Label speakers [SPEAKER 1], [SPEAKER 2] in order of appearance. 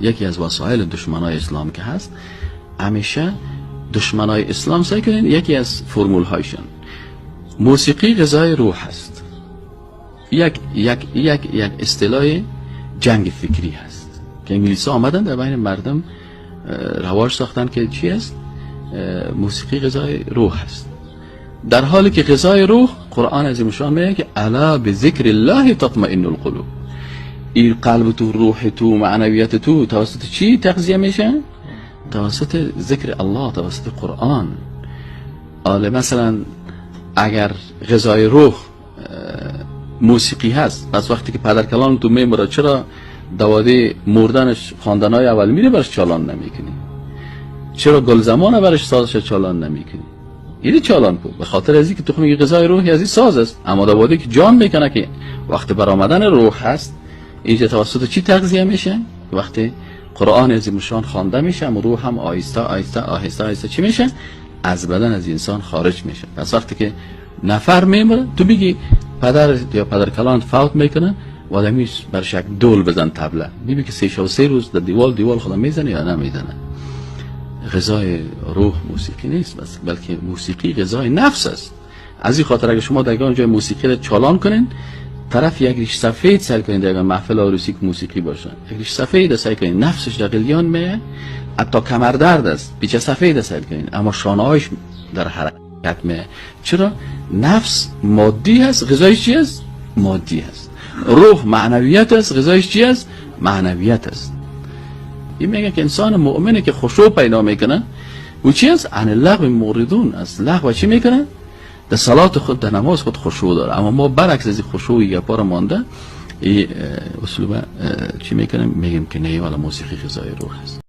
[SPEAKER 1] یکی از وسایل دشمنای اسلام که هست، همیشه دشمنای اسلام سعی کنین یکی از فرمول هایشان موسیقی غذای روح هست. یک یک یک یک اصطلاح جنگ فکری هست که انگلیس ها آمدن در بین مردم رواج ساختن که چی است؟ موسیقی غذای روح است، در حالی که غذای روح قرآن عظیم شان میگه که الا بذکر الله تطمئن القلوب. این قلب تو، روح تو، معنویت تو توسط چی تغذیه میشه؟ توسط ذکر الله، توسط قرآن. آله مثلا اگر غذای روح موسیقی هست، پس وقتی که پدر کلان تو میمره چرا دواده مردنش خواندنهای اول میره برش چالان نمیکنی؟ چرا گل زمان برش سازش چالان نمیکنی؟ اینی چالان کو به خاطر از اینکه تو میگی غذای روحی از این ساز است، اما دواده که جان میکنه که وقت برآمدن روح هست، اینجا توسط چی تغذیه میشه؟ وقتی قرآن عظیم شان خوانده میشه، اما روح هم آهسته آهسته آهسته آهسته چی میشه؟ از بدن از انسان خارج میشه. پس وقتی که نفر میمره، تو میگی پدر یا پدر کلان فوت میکنه و آدمی برش یک دول بزن طبله، میبینی که 3 شب و 3 روز در دیوال خدا میزنه یا نمیزنه. غذای روح موسیقی نیست، بس بلکه موسیقی غذای نفس است. از این خاطر اگه شما در جای موسیقی رو چالان کنین، طرف یک ریش سفید سعی کنین در محفل عروسی که موسیقی باشه، یک ریش سفید سعی کنین نفسش در قلیان میه، حتی کمر درد است پیچه سفید سعی کنین، اما شانه‌هاش در حرکت میه. چرا؟ نفس مادی هست، غذایش چی است؟ مادی هست. روح معنویت است، غذایش چی است؟ معنویت است. این میگه که انسان مؤمنه که خشوع پیدا میکنه و چی است؟ عن اللغو معرضون، از لغو چی میکنه؟ در صلات خود، در نماز خود خشوع داره. اما ما برعکس از خشوع گپا مانده این اسلوب چی میکنیم؟ میگیم که نه والا موسیقی غذای روح است.